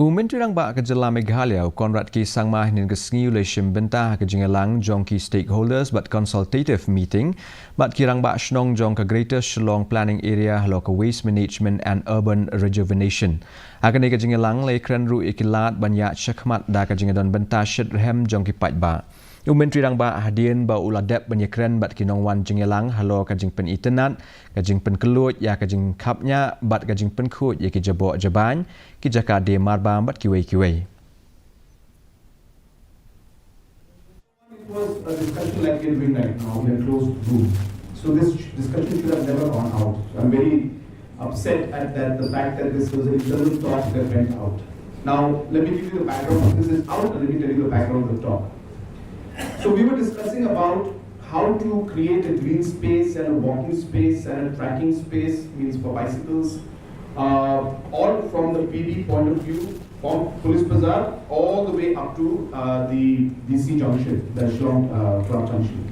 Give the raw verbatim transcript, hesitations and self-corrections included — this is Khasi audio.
U Myntri Rangbah ka jylla Meghalaya, u Conrad K Sangma, hynnin ka sngi u la shim bynta ha ka jingïalang jong ki stakeholders bad consultative meeting bad ki rangbah shnong jong ka Greater Shillong Planning Area halor ka Waste Management and Urban Rejuvenation. Ha kane ka jingïalang la ïakren ruh ïa ki lad ban ïaid shakhmat da ka jingdon bynta shitrhem jong ki paidbah. U Myntri Rangbah, hadien ba u la dep ban ïakren bad ki nongwan jingïalang halor ka jingpynitynnad, ka jingpynkhlaiñ ïa ka jingkhapngiah bad ka jingpynkhuid ïa ki jaboh jabain, ki jaka die marbam bad kiwei kiwei. It was a discussion like we're doing right now in a closed room. So this discussion should have never gone out. I'm very upset at that, the fact that this was an internal talk that went out. Now, let me give you the background. This is out, and let me tell you the background of the talk. So we were discussing about how to create a green space and a walking space and a trekking space, means for bicycles, uh, all from the P B point of view, from Police Bazaar all the way up to uh, the D C junction, the Shillong uh, Club junction.